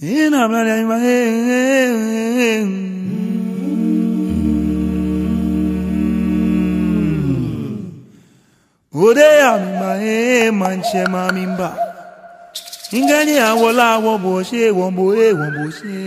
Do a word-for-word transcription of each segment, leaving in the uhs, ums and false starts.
Ina mla ya ima, eh, eh, eh. Ode ya mi ma, eh, maŋtsɛ ma mi ba. Ngani awola wo bo she, wo bo, eh, wo bo she.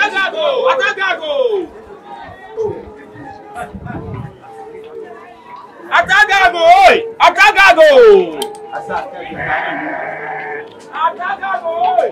Atagago! Atagago! Atagago! Oi! Atagago! Atagago! Oi!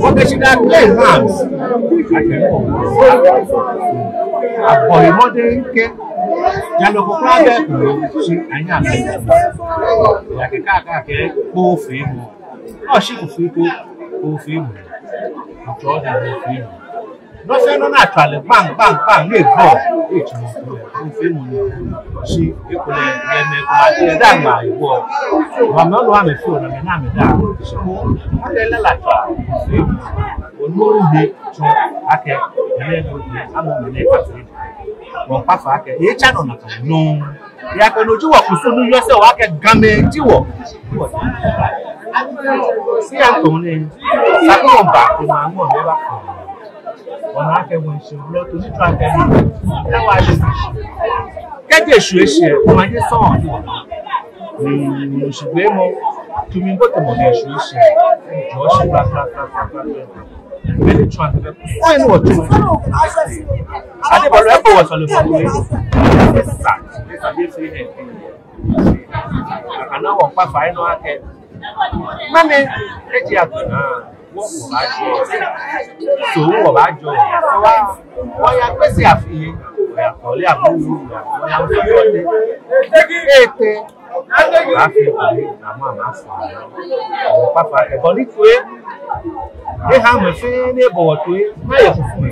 Wɔkɛ shidaa clean hands. Abɔ he mɔdɛŋ akɛ jalɔ ko kwraa bɛ ko shi anyɛ amɛ. Yakɛ kaa kaa kɛ kpoo feemɔ. Nɔ shi ko fee ko kpoo feemɔ. Ŋtsɔ da kpoo feemɔ. Nɔ fɛɛ nɔ ni atswa lɛ gbaŋ gbaŋ gbaŋ ni egbɔ, etsumɔ ko lɛ, kpoo feemɔ ni. Shi ekolɛ yɛ mɛi komɛi ateŋ lɛ daa ŋmaa egbɔ. Mamɛ olo amɛfee ona amɛ ni amɛda. Shi moŋ akɛ lala tswa kpoo feemɔ. Onu he tsɔ akɛ mɛnɛ do ni amɛ mɛnɛ kafee. Wɔkpa fai akɛ etsa nɔ nakai nɔŋŋ. Yakɛ no ji wɔkusum ni yɔɔ sɛɛ wɔkɛ Gamɛi ji wɔ. Shi yɛ ŋtɔŋ nɛɛ, Sakumɔ ba, ema ŋɔ mɛi ba kɔ. Wɔna akɛ wɔŋshi wulɔ to ni tsɔ akɛ ni. Kɛ wɔye. Kɛji eshwie shi, omanye sɔŋŋ ji wɔ. Ni shigbɛmɔ, tumi botemɔ ni eshwie shi. Jɔɔ shi kpakpa kpakpa kpakpa. Mɛni tsɔɔ akɛ, oi, ni wɔtsɔɔ. Ade bɔlɔ eko wɔsɔle bɔlɔ esa, esa bi fi hɛ. Akana wɔkpa fai nɔ akɛ, mami, eji agbɛnɛ, wɔ, wɔbaajɔɔ. So, wɔbaajɔɔ. So, wɔ, wɔya kpesi afi, wɔya kɔle abu, wɔya, wɔya kɔle. Ete. Baafee ekome ni amɛbaafo. Wɔkpa fai akɛ bɔ ni toi. Eha mɛi fɛɛ ni bɔ wɔ toi. Ni aye kusum lɛ.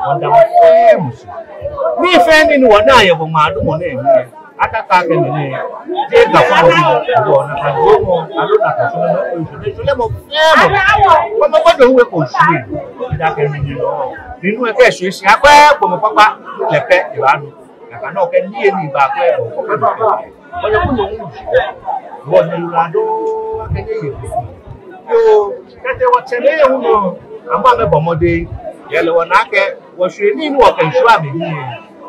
Wɔda mɔ fɛɛ mɔ shi. Mɛi fɛɛ ni wɔna yɛ wɔŋmaadumɔ nɛɛ mli. Akakɛɛ akɛ mɛni. Jeee Ga fɔmɔ bi. Wɔna ka do mɔ. Aloo na ka so mɔ. Ejule mɔ fɛɛ mɔ. Kɔmɔ kɔjɔ hu eko shi. Eda kɛ mɛni lɔ. Ni nu ekɛ shi shi. Akɛ gbɔmɔ kpakpa. Lɛ pɛ ebaanu. Nakai nɔŋŋ kɛ niyenii baakwɛ bɔ ko kɛ nɔ kɛ. Wɔnyɛ ko nyɛ ŋu. Wɔnyɛ lula do akɛ nyɛ ye. Yoo, kɛtee wɔtsɛmɛi hu nɔ. Amɛ amɛbɔ mɔdɛŋ. Yɛ lɛ wɔna akɛ wɔshwie nii ni wɔkɛshwie amɛ nii.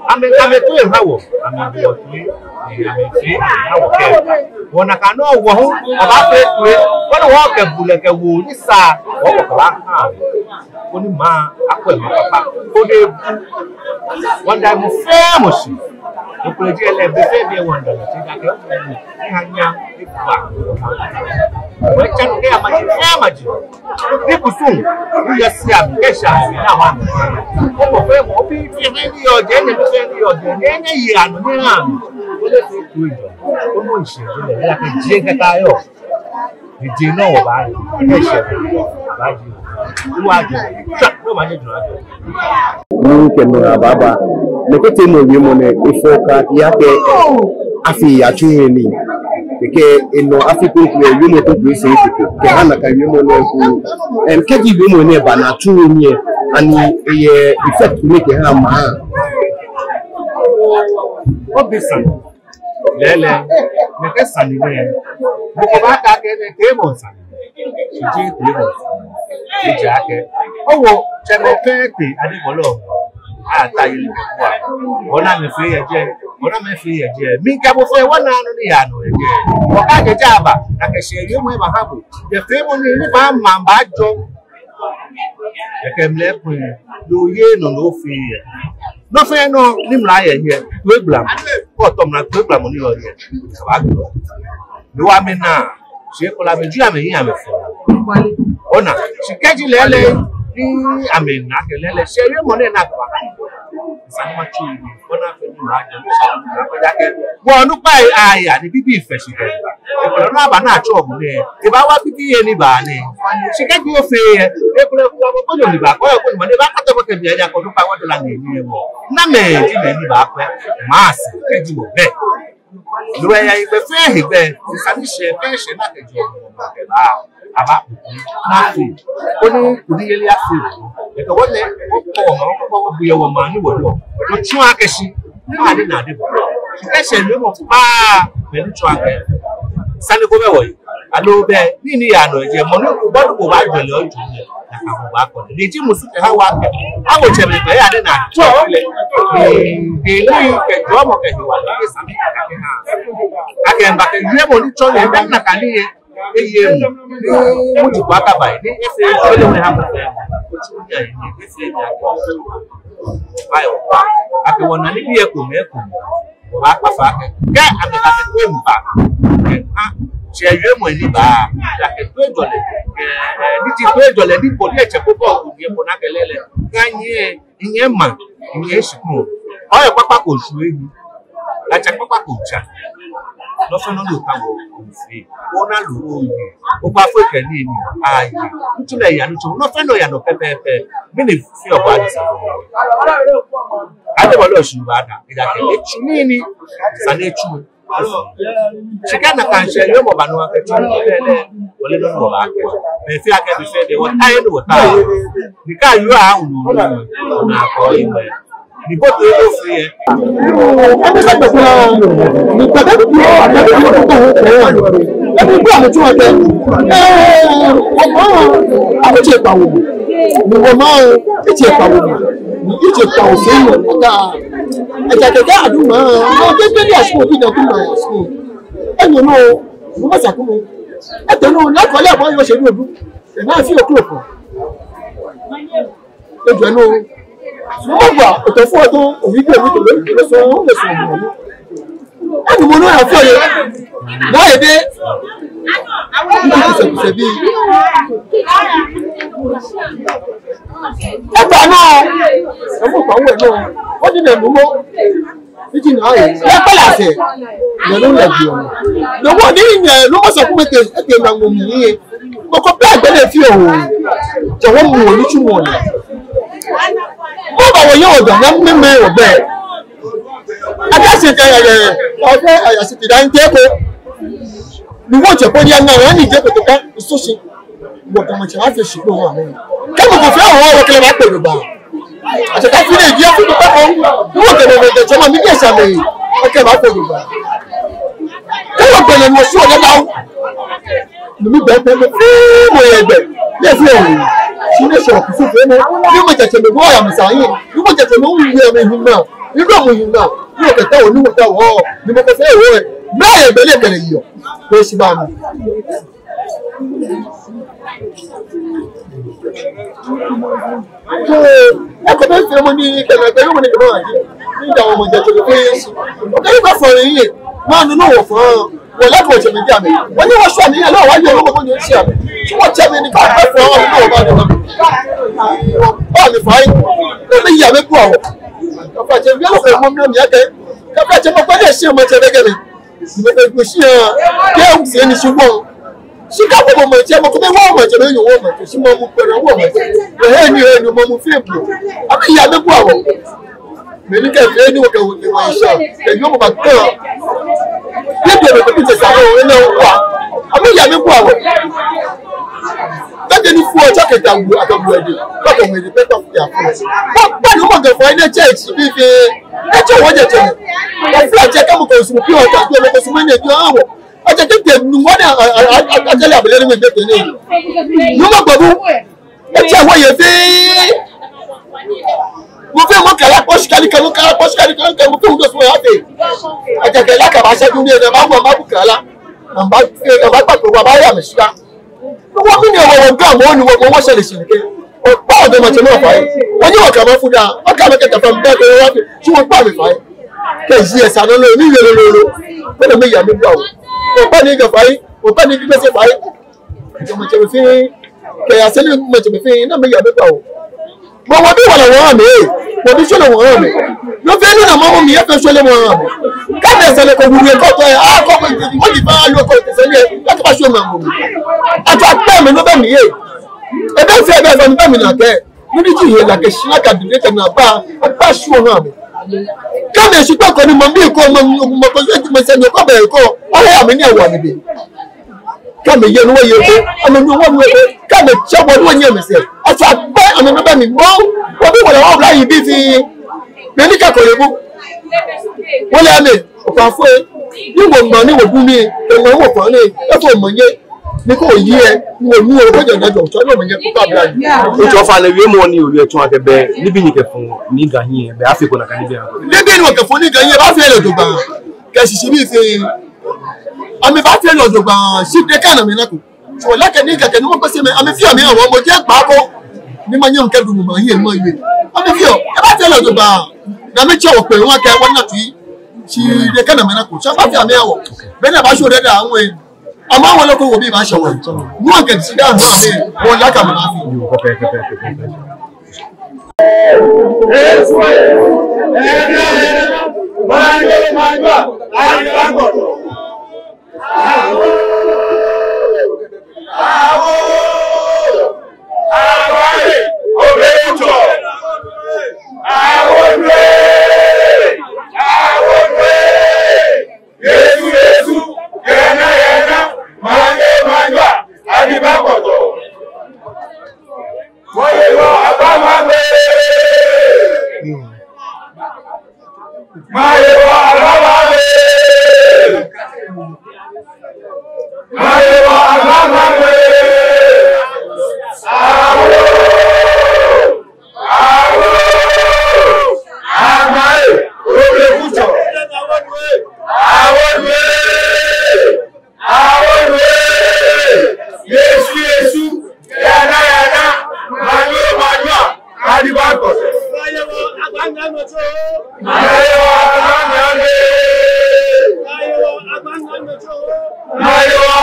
Amɛ, amɛtoi eha wɔ. Amɛbu wɔtoi. Ni amɛfee eha wɔ kɛ. Wɔ nakai nɔŋŋ wɔ hu wɔbaafee toi. Koni wɔkɛ bulɛ kɛ woo ni sa. Wɔ wɔkɛbaaha. Koni maŋ akwɛ maŋ kpakpa. Koni ebu. Wɔda mɔ fɛɛ mɔ shi. Okwɛlɛ ji lɛ, be fɛɛ be wɔnda lɛ, tsɛ akɛ, ni ha nyam, ni kpa. Wɔtsɛ nɔ kɛya maji, kɛya maji. Ni kusum, ni yɛ shia mli, kɛ shia mli, ni awa mli. Mɔ fɛɛ mɔ, obi fɛɛ ni yɔɔ jɛi, ni fɛɛ ni yɔɔ jɛi, ni, ni yɔɔ nɔ, ni ha mli. Ole fɛɛ ko jɔ. Onu shishi ji lɛ, yɛ kɛ jɛi kɛ ta yɔɔ. Ni jɛi nɔ wɔbaa, ni shia, abaaji. Ni wɔjɔ, tswa, ni wɔmanye jɔ, ajɔ. Ni kɛ nɔ ababa. Nɛkɛ tɛŋŋ nɔ wiemɔ nɛɛ efɔɔ kɛya kɛ afi atsuiiaŋ. Kɛ enɔ afi kroko lɛ, wiemɔ kroko lɛ sɛɛ kroko. Kɛha nakai wiemɔ nɛɛ ko. Em, kɛji wiemɔ nɛɛ ba ni atsuiiaŋ lɛ, ani eyɛ effect ko ni ekɛhaa maŋ? Obi sane. Lɛɛlɛŋ, nɛkɛ sane nɛɛ, mɔ ko baakɛɛ akɛ nɛkɛ mɔ sane. Shi jeee nɛkɛ mɔ sane. Ejaakɛ, owo, tsɛmɛi fɛɛ tee Ade Bɔlɔ. Ata yi lɛ bua. Ona amɛfee yɛ jɛi, ona amɛfee yɛ jɛi. Mikɛ bo fɛɛ wɔna nɔ ni yaa nɔ yɛ jɛi. Wɔkɛɛ akɛ ja aba, nakai shɛɛ yɛ mɔ eba ha bo. Yɛ fɛɛ mɔ ni, ni ba maŋ baajɔ. Ekɛ mlɛ kpɛɛ, loo yɛ nɔ ni ofee yɛ. Nɔ fɛɛ nɔ ni mla yɛ hiɛ, toigbalamɔ. Kɛ otɔ mla toigbalamɔ ni yɔɔ hiɛ, kaba gblɔ. Ni wa mi na, shi kɔla mi ju amɛ yi amɛ fɔ. Ona, shi kɛji lɛɛlɛŋ, ni amɛna akɛ lɛɛlɛŋ, shɛɛ yɛ mɔ nɛɛ na kaba. Sane ma tsu yi. Ona fɛɛ ni majɛ, ni sa ni majɛ akɛ. Wɔ onukpai aya ni bibii fɛɛ shi kɛ. Ekolɛ ona ba ni atsɔ mɔ nɛɛ. Ebaawa bibii yɛ ni ba nɛɛ. Shi kɛji ofee yɛ. Ekolɛ kula mɔ kpɔjɔ ni ba kɔ yɛ ko ni ma nɛɛ ba kata mɔ kɛ bi aya kɔ onukpai wa dɔ la ni ni mɔ. Namɛi ji mɛi ni baakwɛ. Maŋ sɛɛ kɛji mɔ bɛ. Ni wɔya hegbɛ fɛɛ hegbɛ. Sane shɛɛ fɛɛ shɛɛ nakai jɔ mɔ kɛ ba. Aba, na fi. Koni, koni yeli afi. Ekɛ wɔnɛ, wɔkɔ wɔmaŋ, wɔkɔ wɔbu yɛ wɔmaŋ ni wɔyɔɔ. Wɔtsu akɛ shi. Ni ade na ade bɔ. Kɛ shɛɛ ni mɔ ko ba, mɛni tsu akɛ. Sane ko bɛ wɔyi. Aloo bɛ, ni ni yaa nɔ yɛ jɛi, mɔ ni ko bɔ ni ko baajɔle oju ni. Nakai mɔ baakɔ. Ni ji musu kɛha wɔ akɛ. Awo tsɛmɛi kɛ ade na tsu lɛ. Ni, ni kɛ jɔɔmɔ kɛ hiɛ wa, ni sane kɛ ha. Akɛ mba kɛ yɛ mɔ ni tsɔ ni, mba nakai ni yɛ. Eye mu, ni muji ko akaba yi, ni efee, efee lɛ wɛ ha mɔ fɛɛ mɔ. Otu ni ayi, ni efee ni akɛ. Bayo, akɛ wɔna nibii ekomɛi ekomɛi. Wɔbaakpa fai akɛ, kɛ amɛ akɛ toiŋba. Kɛ, ah, shɛɛ yɛ mɔ ni ba, akɛ toiŋjɔlɛ. Kɛ, eh, ni ji toiŋjɔlɛ, ni bɔ ni etsɛ ko bɔ, ko ni eko nakai lɛɛlɛŋ. Kɛ nyɛ, Nyɛ maŋ, nyɛ shikpɔŋ. Oyɛ kpakpa ko shwie ni. Latsa kpakpa ko tsa. Nɔ fɛɛ nɔ ni otaoɔ ofee. Ona loo oye. Obaafo kɛ nii ni. Aye. Ntu lɛ yaa nɔ tso. Nɔ fɛɛ nɔ yaa nɔ pɛpɛɛpɛ. Mɛni feɔ obaadi sa. Ade Bɔlɔ shi baada. Ejaakɛ etsu nii ni. Sane etsu. Shi kɛ nakai shɛɛ yɛ mɔ ba nɔ akɛ tsu lɛ lɛ, ole nɔ ni wɔbaakɛɛ. Be fɛɛ akɛ be fɛɛ be wɔta yɛ ni wɔta. Ni kɛ yoo awu nɔ, na kɔ yi mɛ. Ni bo to yɛ fɛɛ yɛ. Ɛni bɛ tɔ kura, ni bɛ bɛ bi, bɛ bɛ bi ko ko ko. Ɛni bi a mɔ tsu akɛ. Ɛɛ, wɔmaŋ, a ko tsɛ kpawo. Ni wɔmaŋ, etsɛ kpawo. Ni etsɛ kpawo fɛɛ yɛ wɔta. Ejaakɛ kɛ adu maŋ, no kɛ kɛ ni asu obi na du maŋ asu. Enɔ nɔ, no masa kumo. Etɛ nɔ, na kɔlɛ bɔ yɔ shɛ ni odu. Ena fi oklo ko. Ejɔ nɔ. No mɔ gba, otɔ fɔ to, obi bi obi to, obi to, so, obi so. Enu mɔ nɔ ya fɔ yɛ. Na yɛ dɛ. Nti kusɛ kusɛ bi. Eba nɔ. Emu kpa wɛ nɔ. Odi na numo. Iji na ayi. Ekpala sɛɛ. Nɔ nɔ la bi o. Nɔ wɔ ni nyɛ nɔ mɔ sɔ kumɛ te ete na ŋɔ mi ni. Mɔ ko bɛ gbɛ ne fi o. Jɛ wɔ mu wɔ ni tsu mɔ ni. Mɔ ba wɔ yɛ wɔ dɔ na mɛmɛ wɔ bɛ. Aka se ka ya ya. Ɔfɛ aya siti da ntɛ ko. Ni wɔ jɛ ko ya na ya ni jɛ ko to ka isosi. Wɔ kama tsɛ afee shikpɔŋ wɔ amɛ. Kɛ mɔ ko fee wɔ, wɔkɛ lɛ baakpe loo ba. Atsɛ ka fi ne jɛ fi ko kpakpa. Wɔ kɛ lɛ bɛ jɛ tsɛ ma mi kɛ sa mɛ. Wɔkɛ baakpe loo ba. Kɛ wɔkpe lɛ mɔ su ɔlɛ ba o. Ni mi bɛ bɛ bɛ fɛɛ mɔ yɛ bɛ. Yɛ fɛɛ o. Shi ne sɔ kusu fɛɛ mɔ. Ni mɔ jɛ tsɛ mɛ mɔ ya mi sa yi. Ni mɔ jɛ tsɛ mɛ o yɛ mi hin na. Ni lɔ mɔ hin na. Ni wɔkɛ ta o ni wɔ ta o. Ni mɔ ko fee o. Mɛ yɛ bɛ lɛ kɛ lɛ yi o. Ko si ba mi. Ee, eko bɛ fɛɛ mɔ ni kɛ na gbɛ mɔ ni kɛ na wa ji. Mida wɔmaŋtsɛ fɛɛ shi. Okɛ yi ba fɔ ni yɛ. Maŋ nɔ ni wɔfɔ. Wɔle akɛ wɔtsɛmɛi ji amɛ. Wɔnyɛ wɔshwa ni yɛ lɛ wɔyɛ lɛ wɔkɔ ni oshi amɛ. Shi wɔtsɛmɛi ni kɔ akɛ fɔ wɔ ni wɔba ni ba. Ba mi fai. Ni mi ya mi bua wɔ. Kafra tsɛ mi lɛ kɔ mɔ mi akɛ. Kafra tsɛ mɔ kɔ ni shi maŋtsɛ bɛ kɛ mi. Ni mɔ kɔ shi ya. Kɛ o se ni shi wɔ. Shi kɛ bo maŋtsɛ, mɔ ko bɛ wɔ maŋtsɛ, bɛ nyɔ wɔ maŋtsɛ, shi mɔ mu kpɛrɛ wɔ maŋtsɛ. Bɛ hɛ ni hɛ ni mɔ mu fɛɛ bu. Amɛya amɛbua wɔ. Mɛni kɛ fɛɛ ni wɔkɛ wɔ ni wɔsha. Kɛ yɔ mɔ ba kɛ. Yɛ bi mɛ kɛ bi tɛ sa lɛ wɔ, ɛnɛ wɔ. Amɛya amɛbua wɔ. Kɛ ni fɔ tsɔ kɛ ta wu, akɛ bu ɛdi. Kɛ kɛ mɛ di pɛ tɔ ya. Ba, ba ni mɔ kɛ fɔ, ɛnɛ church, bi fɛɛ. Ɛtsɛ wɔ jɛ tsɛ. Kɛ fla tsɛ kɛ mɔ kɛ sumu pure water, mɔ kɛ sumu ni bi wɔ. Atsɛ tete nu ŋɔ ni a, a, a, a, atsɛ lɛ abele ni mɛ tete ni. Nu ma gbabu. Atsɛ wɔ yɛ fɛɛ. Mɔ fɛɛ mɔ kala kpɔ shika ni kɛ mɔ kala kpɔ shika ni kɛ mɔ fɛɛ mɔ dɔ sumɔ ya fɛɛ. Atsɛ kɛ la kaba sha du ni na ba mɔ ma bu kala. Na ba fɛɛ, na ba kpa kpɔ ba ya mɛ shika. Wɔ mi ni wɔ wɔ ga mɔ ni wɔ wɔ sha lɛ shi ni kɛ. O kpa o dama tsɛ mɔ fai. Wɔ ni wɔ kama fu da. Wɔ kama kɛ ta fa mɛ bɛ wɔ fɛɛ. Shi wɔ kpa mi fai. Kɛ ji esa lolo, mi lolo lolo. Kɛ na mi ya mi bua wɔ. Okpa ni kɛ fai, okpa ni kɛ se fai. Kɛ maŋtsɛ mi fɛɛ, kɛ ya sɛ ni maŋtsɛ mi fɛɛ, na mi ya mi bua wɔ. Mɔ wɔ bi wala wɔ amɛ, wɔ bi shwɛlɛ wɔ amɛ. Nɔ fɛɛ nɔ ni mɔ mi ya fɛɛ shwɛlɛ wɔ amɛ. Kɛ bɛ sɛ lɛ kɔ wulu kɔ tɔ yɛ, a kɔ kɔ wɔ di ba lo kɔ sɛ ni, kɛ ba shwɛ ma mɔ. Atsɛ kpɛ mi nɔ bɛ mi yɛ. Ebɛ fɛɛ bɛ fɛɛ mi bɛ mi na kɛ. Mɛni ji he la kɛ shi la ka dide kɛ na ba, a ba shi wɔ amɛ. Kɛ mɛ shi kpɛ kɔ ni mɔ mi kɔ, mɔ mi kɔ, mɔ sɛ ni kɔ bɛ kɔ, a ya amɛ ni a wɔ amɛ bi. Kɛ mɛ yɛ ni wɔ yɛ ko, amɛ ni wɔ ni wɔ ko, kɛ mɛ tsɛ wɔ ni wɔ nyɛ mɛ sɛ. Atsɛ kpɛ amɛ bɛ mi mɔ, wɔ bi wala wɔ bla yi bi fi. Mɛni kɛ kɔ yɛ bu. Wɔ lɛ amɛ, o ka fɔ yɛ. Ni wɔ ma ni wɔ bu mi, e ma wɔ kɔ ni, e fɔ ma nyɛ. Ni ko yi ɛ, ni wɔ nu wɔ ko jɛ na jɔ, tsɔ ni wɔ nyɛ ko ka bla. O tsɔ fa lɛ wiemɔ ni o yɛ tsɔ akɛ bɛ, nibii ni kɛ fɔ, ni Ga hiɛ, bɛ afee ko nakai nibii. Nibii ni wɔ kɛ fɔ ni Ga hiɛ, bɛ afee lɛ jogbaŋŋ. Kɛ shishi bi fɛɛ. Amɛ bɛ afee lɛ jogbaŋŋ, shi de ka na mi na ko. So lɛ kɛ ni kɛ kɛ ni mɔ ko se mɛ, amɛ fio amɛ wɔ, mɔ jɛ kpa ko. Ni ma nyɛ kɛ du mɔ ma hiɛ ma yɛ. Amɛ fio, e bɛ afee lɛ jogbaŋŋ. Na mi tsɛ wɔ kpɛ, wɔ kɛ wɔ na tui. Shi de ka na mi na ko. So bɛ afee amɛ wɔ. Bɛ na ba so de da wɔ. Ama wala ko wɔ bi ba shawara. Mu an ka ji da ma ne, wala ka ma fi. Yesu, Yesu, yɛ naa, yɛ naa, maŋ lɛ, maŋ lɛ, adiba kpɔtɔɔ. Maŋ lɛ wɔ, aba maŋ lɛ. Maŋ lɛ wɔ, aba maŋ lɛ. Maŋ lɛ wɔ, aba maŋ lɛ. Awo. Awo! Amae! Oblekutsɔ! Awo nue! Awo nue! Yesu, Yesu! Yɛ naa, yɛ naa! Maŋ lɛ, maŋ lɛ! Adiba kpɔtɔɔ! Maŋ lɛ wɔ, aba maŋ lɛ. Maŋ lɛ wɔ, aba maŋ lɛ. Maŋ lɛ wɔ,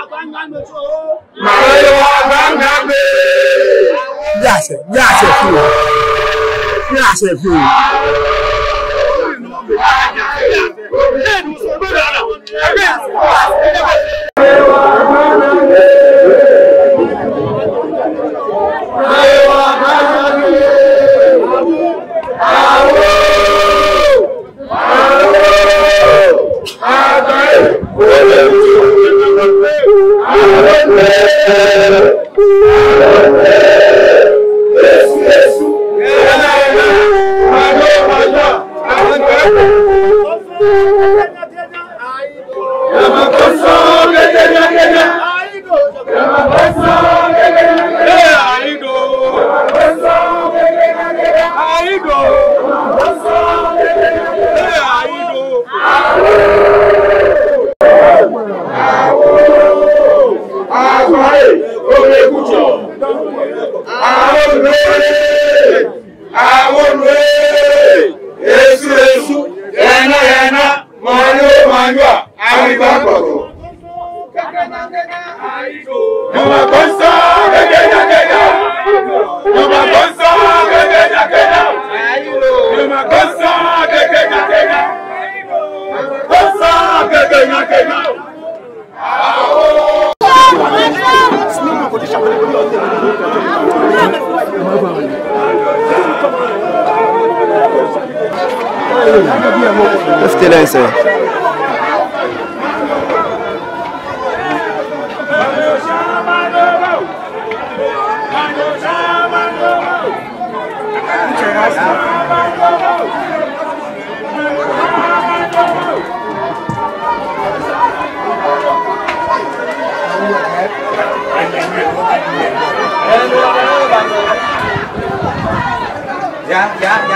aba maŋ lɛ. Maŋ lɛ wɔ, aba maŋ lɛ. Nyasɛ, nyasɛ fio. Nyasɛ fio. Efite lɛ sɛɛ. Ya, ya, ya.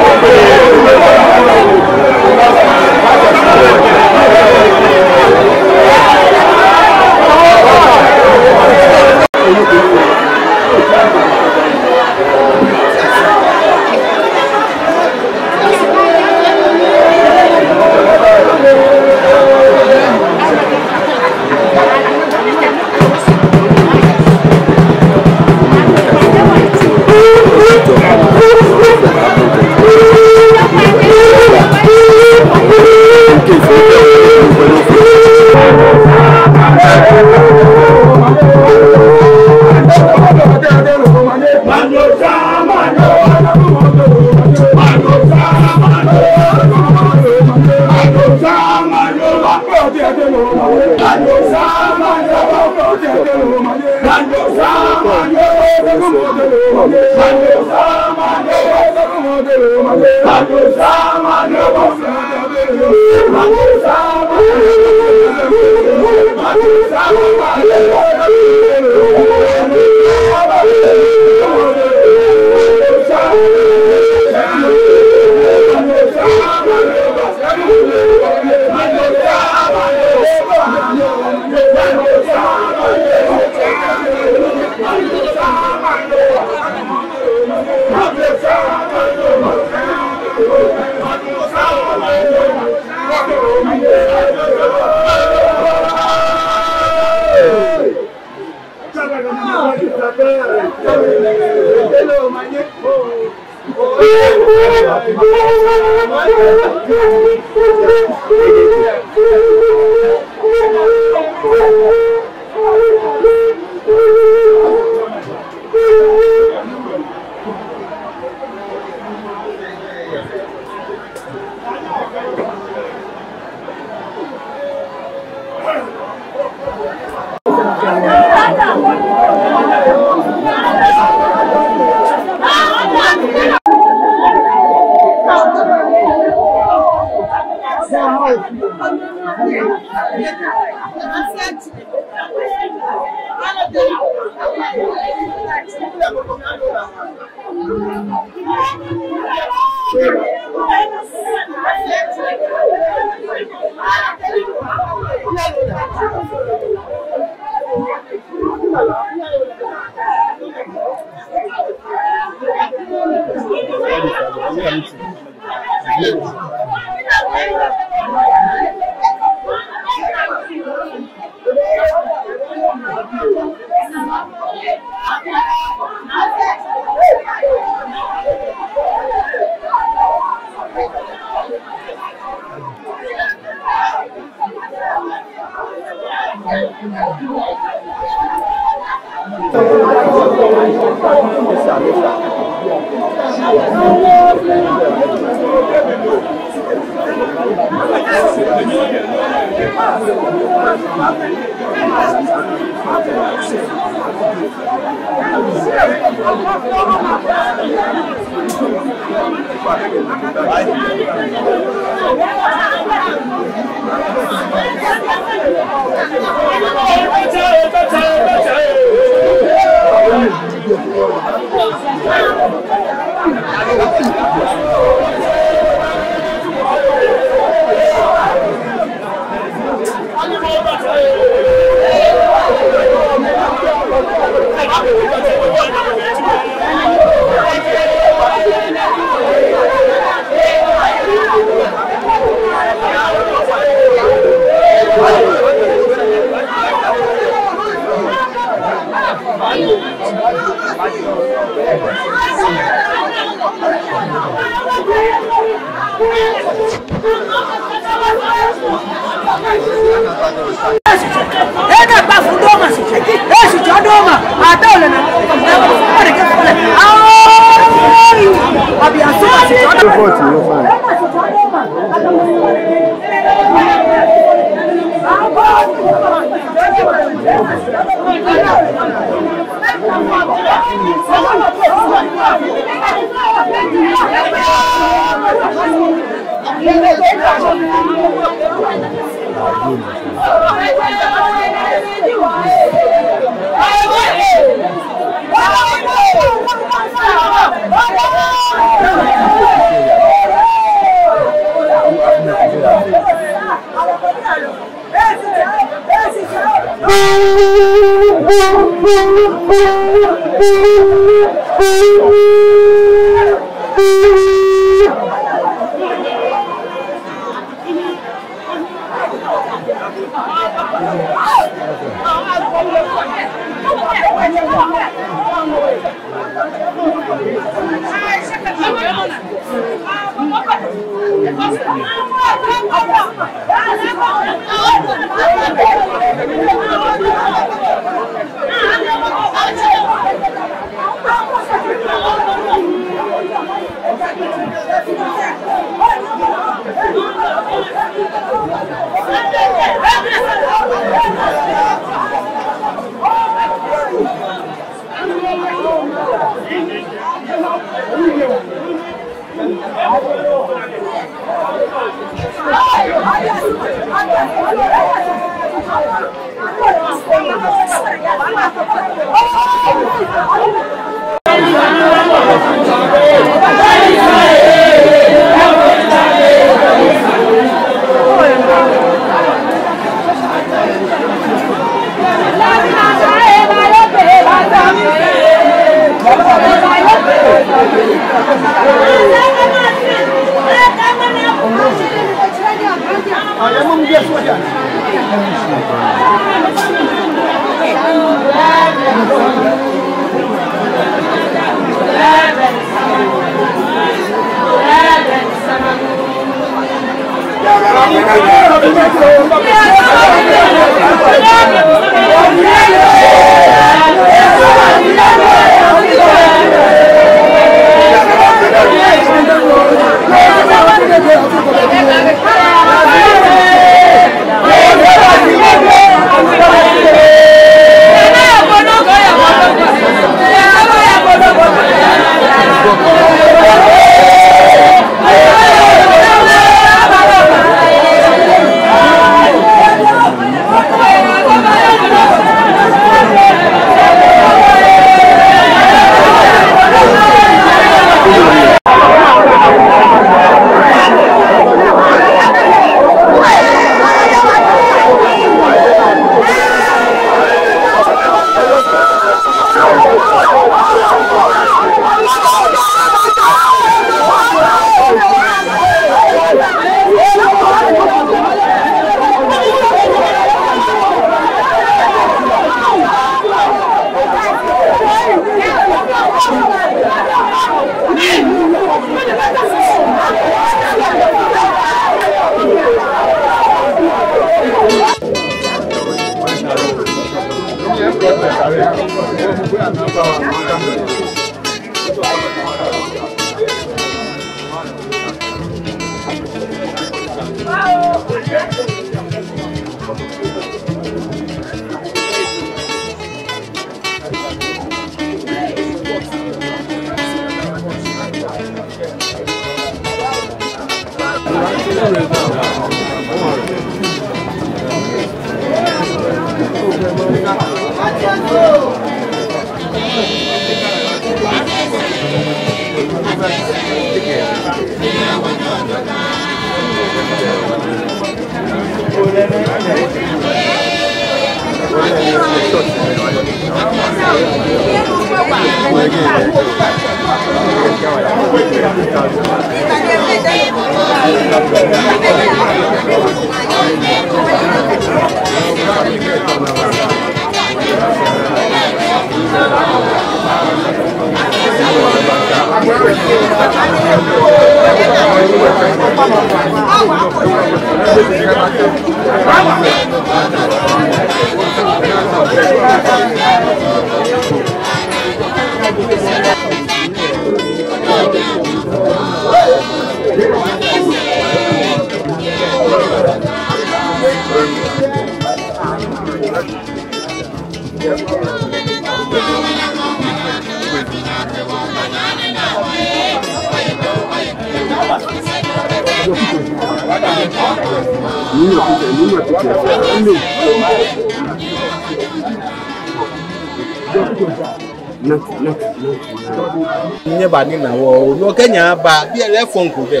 Nyɛba ni nyɛna wɔ, nɔ kɛ nyɛba, biɛ lɛ fɔŋ ko bɛ.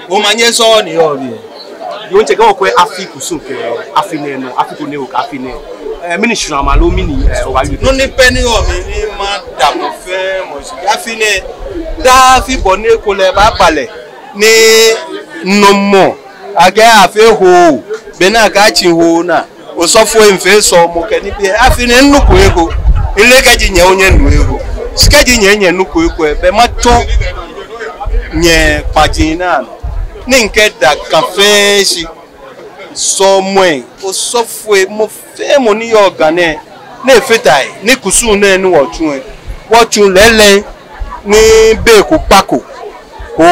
Omanye sɔŋŋ ni yɔɔ biɛ. Yoo, ntsɛ kɛ okwɛ afi kusum kɛ afi nɛɛ nɔ, afi ko ni okɛɛ afi nɛɛ. Eh, mɛni shramɔ loo mɛni, eh, obaayɔse? Nɔ ni pɛ ni yɔɔ mli ni mada mɔ fɛɛ mɔ shi. Afi nɛɛ, daa afi bɔ ni ekolɛ baaba lɛ. Ni nɔ mɔ, akɛ afee hoo, be ni akɛtsi hoo naa. Osɔfo, mifee sɔɔmɔ kɛ nibii. Afi nɛɛ minuko eko. Mile kɛji nyɛ hu nyɛnu eko. Shi kɛji nyɛ hu nyɛnuko eko lɛ, belɛ matsɔ nyɛ kpaji naa nɔ. Ni mikɛda Ga fɛɛ shi. Sɔɔmɔi, osɔfoi, mɔ fɛɛ mɔ ni yɔɔ Ga nɛɛ, ni efata he, ni kusum nɛɛ ni wɔtsu lɛ, wɔtsu lɛɛlɛŋ, ni be ko bako, ko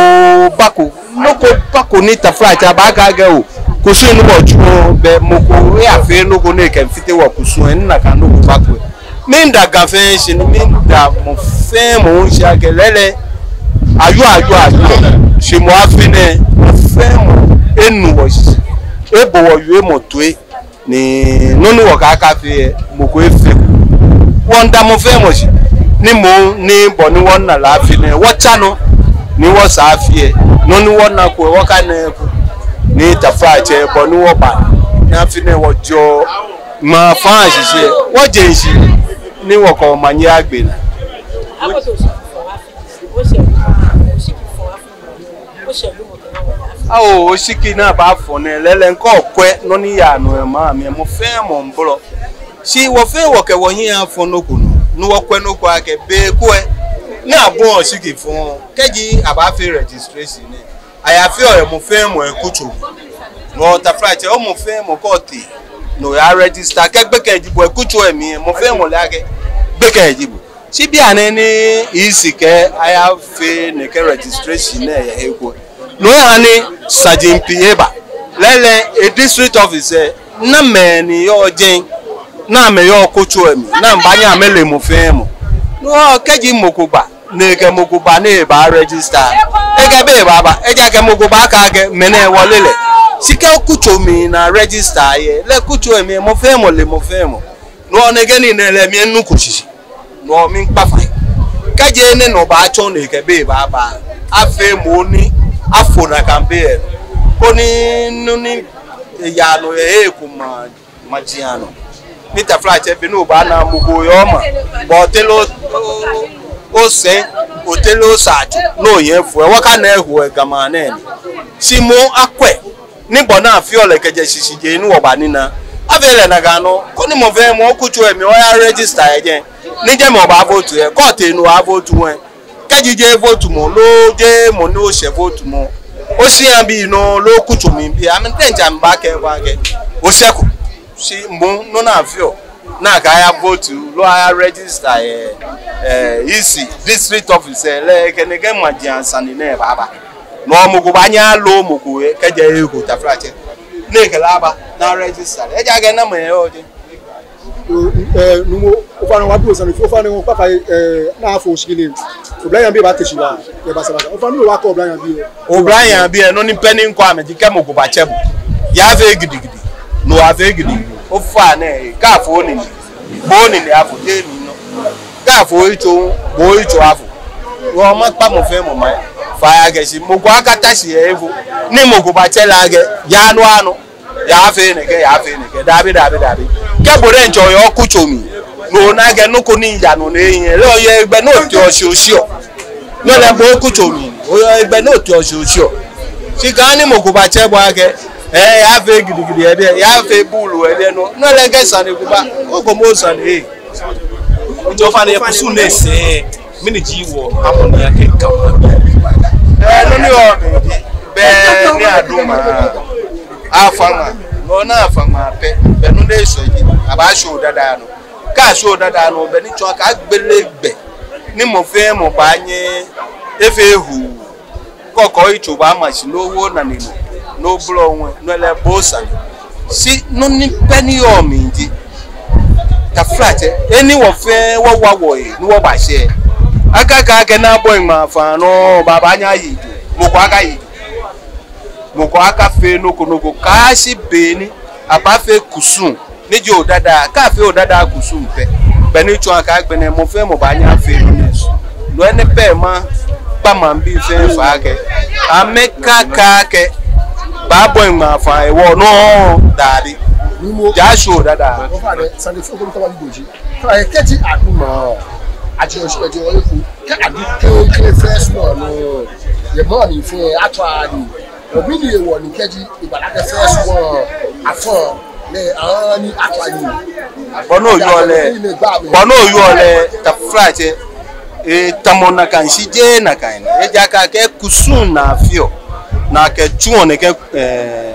bako, nɔ ko bako ni taflatsɛ baakɛɛ akɛ oo, kusum ni wɔtsu lɛ, belɛ mɔ ko eyafee nɔ ko ni ekɛfite wɔkusum lɛ, ni nakai nɔ ko bako lɛ. Miida Ga fɛɛ shi ni miida mɔ fɛɛ mɔ hu shi akɛ lɛɛlɛŋ, ayoo, ayoo, ayoo. Shi moŋ afi nɛɛ, mɔ fɛɛ mɔ enu wɔ shishi, ebo wɔwiemɔ toi, ni nɔ ni wɔkɛɛ akafee lɛ, mɔ ko efee. Wɔmiida mɔ fɛɛ mɔ shi, ni moŋ ni bɔ ni wɔna lɛ afi nɛɛ, wɔtsa nɔ, ni wɔsaa afi lɛ, nɔ ni wɔnako lɛ, wɔkane eko, ni taflatsɛ bɔ ni wɔba, ni afi nɛɛ wɔjɛɔ ŋmaa faa shishi lɛ, wɔje shishi ni wɔkɛ omanye agbe naa. Ao, oshiki ni abaafɔ nɛɛ, lɛɛlɛŋ kɛ okwɛ nɔ ni yaa nɔ yɛ maŋ mli lɛ, mɔ fɛɛ mɔ miibolɔ. Shi wɔ fɛɛ wɔkɛ wɔhiɛ afɔ nɔ ko nɔ, ni wɔkwɛ nɔ ko akɛ be ko lɛ, ni abɔi oshiki fɔɔ, kɛji abaafee registration lɛ, ayafeɔ yɛ mɔ fɛɛ mɔ ekutso. No hewɔ taflatsɛ, mɔ fɛɛ mɔ kɛ otee ni oya register, kɛ gbekɛ ji bo, kutso lɛ mli lɛ, mɔ fɛɛ mɔ le akɛ gbekɛ ji bo. Shi bianɛ ni E C kɛɛ ayafee nɛkɛ registration nɛɛ yɛ he ko, no hewɔ ni saji pii eba. Lɛɛlɛŋ e district office lɛ, namɛi ni yɔɔ jɛi, namɛi yɔɔ kutso lɛ mli, ni amɛbaanyɛ amɛle mɔ fɛɛ mɔ. No hewɔ kɛji mɔ ko ba, ni ekɛ mɔ ko ba ni ebaa register, ekɛ bɛ ebaaba. Ejaakɛ mɔ ko baakɛɛ akɛ mɛnɛ wɔle lɛ. Shi kɛ kutso mli ni a register yɛ lɛ, kutso lɛ mli lɛ, mɔ fɛɛ mɔ le mɔ fɛɛ mɔ. No hewɔ nɛkɛ nii nɛɛ lɛ, miinu ko shishi. No hewɔ miikpa fai. Kɛji enɛ nɔ baatsɔ ni ekɛ bɛ ebaaba, afee moŋ ni afo nakai be lɛ, koni nɔ ni yaa nɔ yɛ he ko ma maji anɔ. Ni taflatsɛ, be ni obaana mɔ ko yɔɔ ma, bɔ otere o, o, osɛɛ, otere osaatso, no yɛ fo, wɔkane ehu yɛ Ga maŋ nɛɛ mli. Shi moŋ akwɛ, ni bɔ ni afeɔ lɛ kɛjɛ shishijee ni wɔbanina, afee lɛ nakai nɔŋŋ, koni mɔ fɛɛ mɔ kutso lɛ mli oya register yɛ jɛi, ni jɛmɛ obaa vote yɛ, kɛ otee ni oya vote lɛ, kɛji jeee vote mɔ, loo jeee mɔ ni oshɛ vote mɔ, oshia bii nɔ, loo kutso mli bii, amɛteŋ ja amɛbaakɛɛ bo akɛ oshɛko. Shi moŋ nɔ ni afeɔ, ni akɛ aya vote, loo aya register yɛ, eh, E C, district office lɛ, kɛ nɛkɛ maji asane nɛɛ baaba. No hewɔ mɔ ko baanyɛ alo mɔ ko yɛ, kɛjɛ he ko taflatsɛ, ni ekɛ lɛ aba, ni a register lɛ. Ejaakɛ namɛi yɔɔ jɛi. Nuumo, ofainɛ wɔdu osane fɛɛ, ofainɛ wɔkpa fai, eh, ni afo oshiki nɛɛ. Oblayei abii baate shi waa, yɛ basabasa. Ofainɛ obaakɛɛ oblayei abii lɛ. Oblayei abii lɛ, nɔ ni pɛ ni mikɛɔ amɛ ji kɛ mɔ ko batsɛ bo, yafee gidigidi. No hewɔ afee gidigidi. Ofainɛ, kaafo onine. Bo onine afo, jeee mi nɔ. Kaafo oyitso, bo oyitso afo. Wɔmiikpa mɔ fɛɛ mɔ mai fai akɛ shi mɔ ko akata shi yɛ he ko, ni mɔ ko batsɛ lɛ akɛ yaa nɔ anɔ, yafee nɛkɛ, yafee nɛkɛ. Dabi, dabi, dabi. Kɛ bo diɛŋtsɛ oyɔɔ kutso mli, ni ona akɛ nɔ ko ni yaa nɔ nɛɛ, lɛ oyɛ hegbɛ ni oteɔ shi oshiɔ. No lɛ bo okutso mli, oyɛ hegbɛ ni oteɔ shi oshiɔ. Shi kɛ ni mɔ ko batsɛ bo akɛ, eh, yafee gidigidi yɛ biɛ, yafee buulu yɛ biɛ nɔ, no lɛ kɛ sane ko ba, okɔmɔ sane, eh. Ŋtsɛ ofainɛ yɛ kusum nɛɛ sɛɛ, mɛni ji wɔ amrɔ nɛɛ akɛ Ga maŋ? Eh, nɔ ni yɔɔ mli ji, be ni adu maŋ, afã maŋ, no ni afã maŋ pɛ, be nɔ ni eshwɛ ji, abaashwie odada nɔ. Kɛ ashwie odada nɔ, be ni tsɔɔ akɛ agbele gbɛ, ni mɔ fɛɛ mɔ baanyɛ efee huu. Kɔkɔ oyitso baama shi, ni owo onane nɔ, ni obolɔ ŋwɛi, no lɛ bo osane. Shi nɔ ni pɛ ni yɔɔ mli ji, taflatsɛ, he ni wɔ fɛɛ wɔwa wɔhe ni wɔbashɛ, akakɛɛ akɛ ni abɔi ŋmaa faa nɔ, baa baanyɛ ayi, mɔ ko akayi, mɔ ko akafee nɔ ko nɔ ko, kɛyashi be ni abaafee kusum ni ji odada, kɛ afee odada kusum pɛ, be ni tsɔɔ akɛ agbɛnɛ mɔ fɛɛ mɔ baanyɛ afee nɔ ni esumɔɔ. No hewɔ enɛ pɛ makpa maŋbii fɛɛ fai akɛ amɛkakɛɛ akɛ baabɔi ŋmaa faa hewɔ nɔ, dabi. Nuumo. Ja ashwie odada. Ofainɛ, sane fɛɛ ko ni kaba ni bo ji, kɛ kɛji adu maŋ, ajeɔ shi, ajeɔ he ko, kɛ adu kɛ, kɛ first one nɔ, yɛ maŋ mli fɛɛ atswa ni. Obi ni yɛ wɔ ni kɛji ibala kɛ first one afã lɛ, ani akpa ni. Bɔ ni oyɔɔ lɛ, bɔ ni oyɔɔ lɛ, taflatsɛ, eh, tamɔ nakai shi jeee nakai ni. Ejaakɛ kusum ni afeɔ, ni akɛtsuɔ nɛkɛ, eh,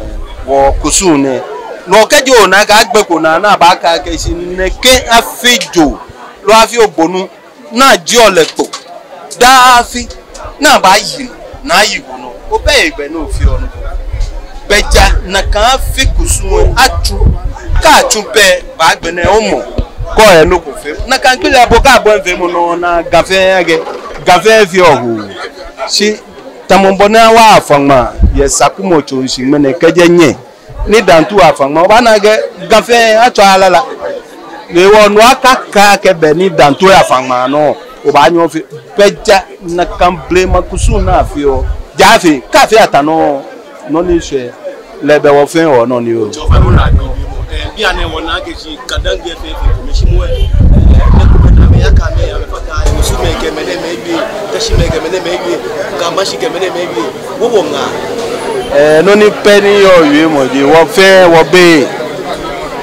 wɔ kusum nɛɛ. No kɛji ona akɛ agbeko naa ni abaakɛɛ akɛ shi nɛkɛ afi joo, loo afi ogbonu, ni ajieɔ lɛ kpo daa afi, ni abaayi nɔ, ni ayi bo nɔ, obɛ hegbɛ ni ofeɔ nɔ. Be ja nakai afi kusum lɛ atsu, kɛ atsu pɛ, baa agbɛnɛ omɔ, kɛ oyɛ nɔ ko feemɔ. Nakai gbi lɛ bo kɛ abɔi feemɔ nɔ, ni Ga fɛɛ akɛ, Ga fɛɛ feɔ huu. Shi tamɔ bɔ ni awa afã ŋmaa yɛ Sakumɔ tso shishi ŋmɛnɛ kɛjɛ nyɛ ni Dantu afã ŋmaa, obaana akɛ Ga fɛɛ atswa lala. Ni hewɔ no akakɛɛ akɛ be ni Dantu afã ŋmaa nɔ, obaanyɛ ofee. Be ja nakai blema kusum ni afeɔ, ja afee, kɛ afee ata nɔ, nɔ ni eshwɛ lɛ, be wɔ fɛɛ wɔnɔ ni oo. Jɔfa no na bi bi mo. Eh, bianɛ wɔna akɛ shi Ga Dangme fɛɛ fɛɛ ko mi shi mo, eh, eh, ko na me ya ka me ya me fa ka, eh, Osu mɛi kɛ mɛi nɛɛ mɛi wie, Teshi mɛi kɛ mɛi nɛɛ mɛi wie, Ga Mashi kɛ mɛi nɛɛ mɛi wie. Wɔ wɔ ŋaa. Eh, nɔ ni pɛ ni yɔɔ wiemɔ ji, wɔ fɛɛ wɔbɛ.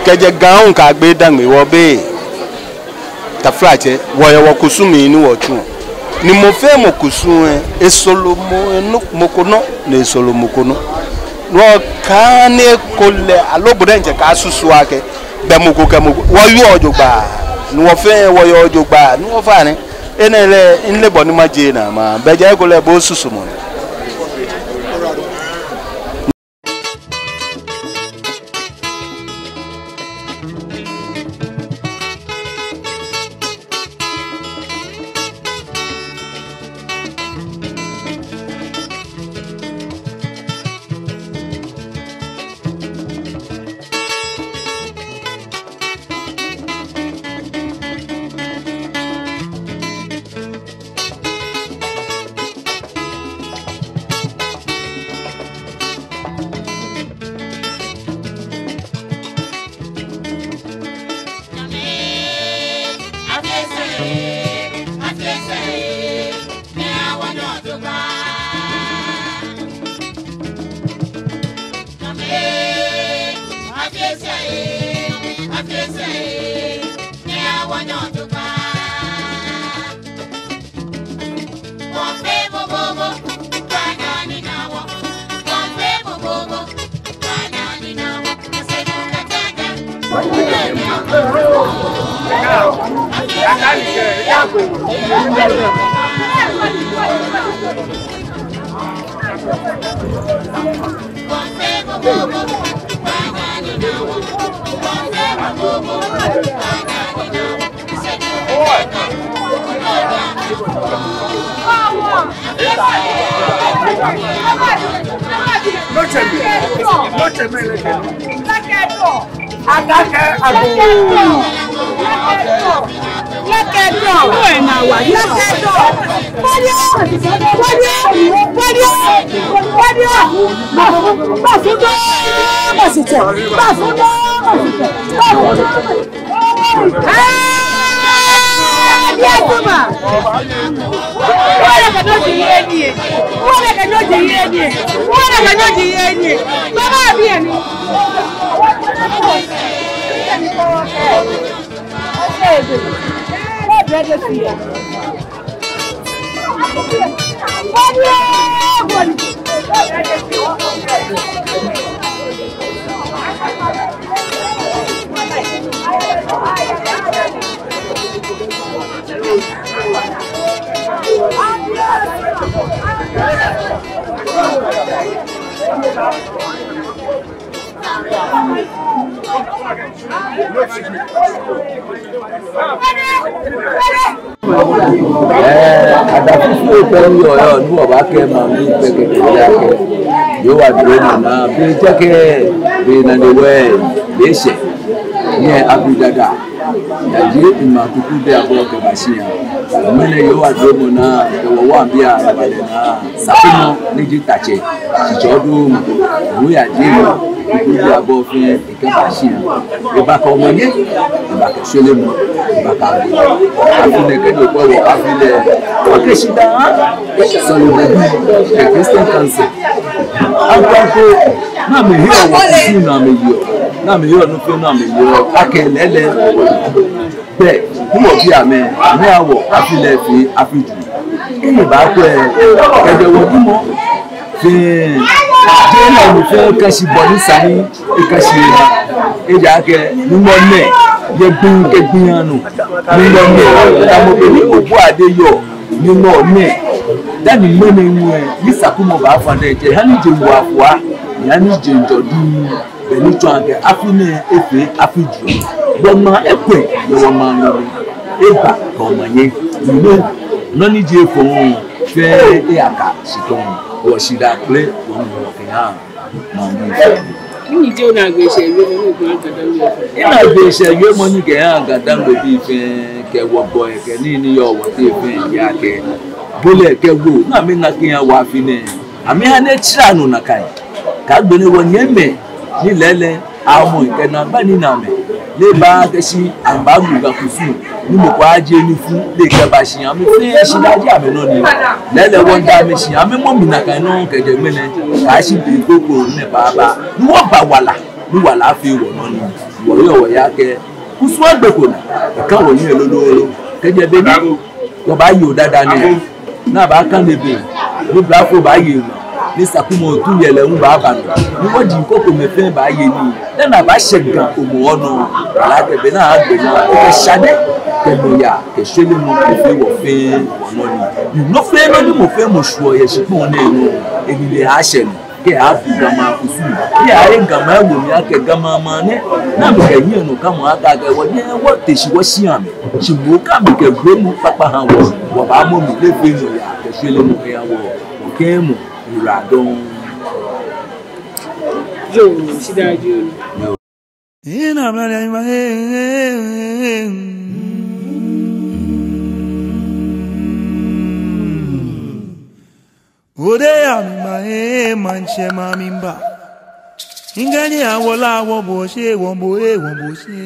Kɛjɛ Ga hu kɛyagbe Dangme wɔbɛ. Taflatsɛ, wɔyɛ wɔ kusum ni wɔtsuɔ. Ni mɔ fɛɛ mɔ kusum lɛ, esoro mɔ, eno, mɔ ko nɔ, ni esoro mɔ ko nɔ. Wɔkane ko lɛ, aloo bo diɛŋtsɛ kasusu akɛ, bɛ mɔ ko kɛ mɔ ko, wɔyɔɔ jogbaŋŋ, ni wɔ fɛɛ wɔyɔɔ jogbaŋŋ, ni wɔfa nɛ. Enɛ lɛ, mileee bɔ ni maje naa, ma, bɛ ja ekolɛ bo osusumɔ nɛ. Akakɛ agoo. Lɛkɛ dɔɔ. Lɛkɛ dɔɔ. Kpɔdiɔ. Kpɔdiɔ. Kpɔdiɔ. Kpɔdiɔ. Bafu dɔɔ. Basitsɛ. Bafu dɔɔ. Basitsɛ. Bafu dɔɔ. Aa, biɛ kuma. Wala ka nɔ ji yɛ ni. Wala ka nɔ ji yɛ ni. Wala ka nɔ ji yɛ ni. Baba biɛ ni. Ɛɛ, adafi fɛɛ ni yɔɔ yɔɔ ni wɔbaakɛɛ maŋ mli kpɛkɛkɛ ji akɛ, Yehowa dromɔ naa, be jɛkɛ, be nane wɛ, be shɛ, nyɛ Abri Dada, yaje maŋ kuku be abɔ kɛba shia. Mɛni Yehowa dromɔ naa, kɛ wɔ wɔ biɛ, ba lɛ naa, Sakumɔ ni ji Tatsɛ, shitsɔɔdɔmɔ, no yaje maŋ kuku be abɔ fɛɛ kɛba shia. Ebakɛ omanye, ebakɛ shwelemɔ, ebakɛ agoo. Afi nɛɛ kɛ ni okwɛ wɔ afi lɛ, wɔkɛ shidaa, sɔlemɔ bii, kɛ Christian Council. Akwɛko, ni amɛheɔ wɔ kusum ni amɛyeɔ, ni amɛheɔ nɔ fɛɛ nɔ ni amɛyeɔ, akɛ lɛɛlɛŋ. Bɛ, ni wɔbi amɛ, amɛha wɔ afi lɛ fɛɛ afi ju. Kɛ nyɛbaakwɛ, kɛjɛ wɔdumɔ fɛɛ, jeee nɔ ni fɛɛ ka shi bɔ ni sa ni eka shi lɛ. Ejaakɛ Nyɔŋmɔ nɛ, yɛ gbi kɛ gbi anɔ. Nyɔŋmɔ nɛ, tamɔ bɔ ni Obɔade yɔɔ, Nyɔŋmɔ nɛ. Dani ŋmɛnɛ ŋwɛi, ni Sakumɔ baafã nɛɛ, jeee hani jeŋ wa fua, ni hani jeŋ jɔ duu. Bɛ ni tsɔɔ akɛ afi nɛɛ efee afi ju. Wɔmaŋ ekwɛ yɛ wɔmaŋ lɛ mli. Eba kɛ omanye. Nɔ ni ji efɔŋ fɛɛ eyaka shikpɔŋ. Wɔshidaa kple wɔŋɔɔ kɛha maŋ mli fɛɛ. Mɛni ji onaagbee shɛɛ wiemɔ ni okɛha Ga-Dangme? Minaagbee shɛɛ wiemɔ ni kɛha Ga-Dangme bii fɛɛ kɛ wɔgbɔi kɛ nii ni yɔɔ wɔteŋ fɛɛ ji akɛ, bo lɛ kɛ wɔ, ni amɛna kɛha wɔ afi nɛɛ. Amɛha ni etsara nɔ nakai. Kɛ agbɛnɛ wɔnyɛmimɛi ni lɛɛlɛŋ amɔ kɛ naagba ni na amɛ, ni eba kɛshi amɛbaamu Ga kusum, ni mɔ ko ajie nufu ni ekɛba shia, amɛ fɛɛ shidaa ji amɛnɔ ni. Lɛɛlɛŋ wɔmiida amɛ shi, amɛmɔ mli nakai nɔŋŋ kɛjɛ ŋmɛnɛ kɛyashi be kroko ni baaba. Ni wɔba wala, ni wala afee wɔnɔ ni. Wɔyɔɔ wɔyeɔ akɛ kusum agbeko naa, eka wɔhiɛ lolo lolo. Kɛjɛ be ni wɔbaaye Odada nɛɛ, ni abaakane be ni blafo baaye ŋa. Ni Sakumɔ tu yɛlɛ hu baaba nɔ. Ni wɔji koko mɛi fɛɛ baaye nii. Dani abaashɛ Ga Hɔmɔwɔ nɔ. Wala kɛ be ni agbe naa. Kɛ shade, kɛ nɔyaa, kɛ shwelemɔ, kɛ fɛɛ wɔ fɛɛ wɔnɔ ni. Ni nɔ fɛɛ nɔ ni mɔ fɛɛ mɔ shwɛɔ yɛ shikpɔŋ nɛɛ nɔ, enine aaashɛ nɔ. Kɛ afi Ga maŋ kusum. Kɛ aye Ga maŋ ewo mli akɛ Ga maŋ maŋ nɛ. Ni amɛkɛ nyiɛnɔkamɔ aka akɛ wɔnyɛ wɔte shi wɔshi amɛ. Shi moŋ kɛ amɛkɛ gbɔmɔ kpakpa ha wɔ. Wɔbaamɔ mli lɛ fɛɛ nɔyaa, kɛ shwelemɔ kɛha wɔ. Wɔkɛmɔ. Ewura dɔŋŋ. Yoo, shidaa ji onu. Ina mla ya ima, eh, eh, eh. Ode ya mimba, eh, maŋtsɛ ma mimba. Ingani awola wo boshe, wo bo, eh, wo boshe.